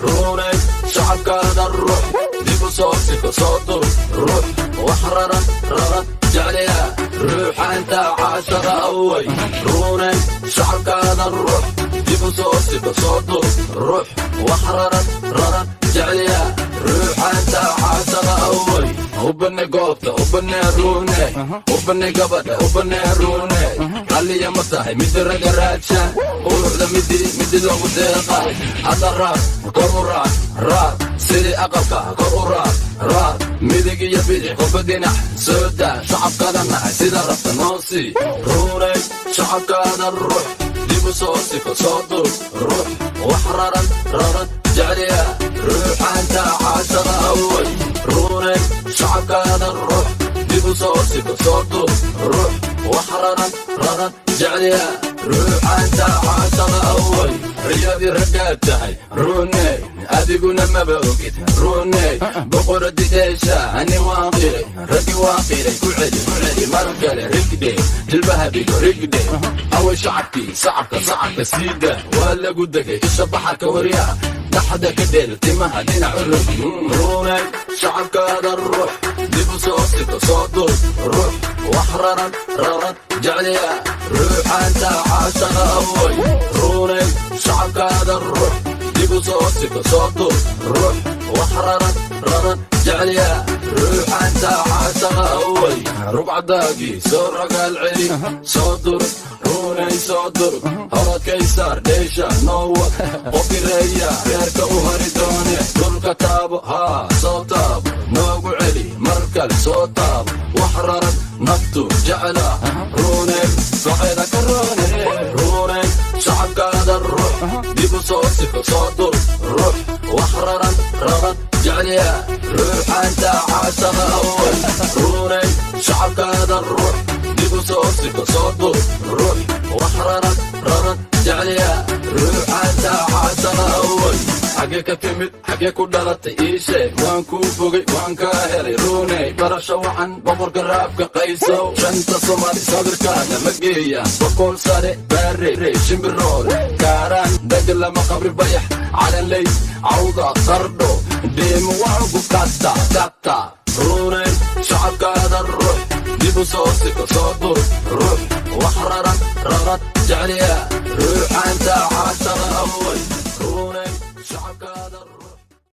Runay shacabkaada ruux dib u soo siko soo dur ruux wax raran raran jecliya ruuxaanta caashaqa away. Runay shacabkaada ruux dib u soo siko soo dur ruux wax raran raran jecliya ruuxaanta caashaqa away. Ubane goobta ubane rune ubane gabadha ubane rune ralliya ma tahay midi raga raadsha quruxda midi midi loogu deeqay hadda raar kor u raar raar sidii aqalka kor u raar raar midig iyo bidix qofba dhinac soo daa shacabkaada nahay sida rabta noo sii. Runay shacabkaada ruux dib u soo siko soo dur ruux wax raran raran jecliya ruuxaanta caashaqa away. Runay shacabkaada ruux dib u soo siko soo dur ruux wax raran raran jecliya ruuxaanta caashaqa away. Riyadii raggaad tahay runey adiguna maba ogid runey boqoradi dheesha ani waan qiray raggi waan qiray ku celi ku celi mar kale rigdhe jilbaha dhigo rigdhe away shacabkii sacabka sacabka siida waa lagu degay isha baxarka waryaa dhaxda ka dheel timaha dhinac u rog. Runay shacabkaada ruux dib u soo siko soo dur ruux wax raran raran jecliya ruuxaanta caashaqa away. Runay shacabkaada ruux dib u soo siko soo dur ruux wax raran raran jecliya ruuxaanta caashaqa away. Rugcadaagii soo ragaal celi soo dur runay soo dur horadkaysaar dheesha noowad qofireeya reerka u hari doone dhulka taabo haa soo taabo noogu celi mar kale soo taabo wax raran naftu jecla runay soceeda ka roone. Runay shacabkaada ruux dib u soo siko soo dur ruux wax raran raran jecliya ruuxaanta caashaqa away. Runay shacabkaada ruux dib u soo siko soo dur ruux wax raran raran jecliya ruuxaanta caashaqa away. Xagee ka timid xagee ku dhalatay ii sheeg waan kuu bogay waan kaa helay runey barasho wacan boqorka raabka qaysow shanta Soomaali sawirkaaga ma geeya boqol sare baare shimbiroole kaaraan dagalama qabri bayax calanley cawda qardho dheemo waagu kata kata. Runay shacabkaada ruux dib u soo siko soo dur ruux wax raran raran jecliya ruuxaanta caashaqa away.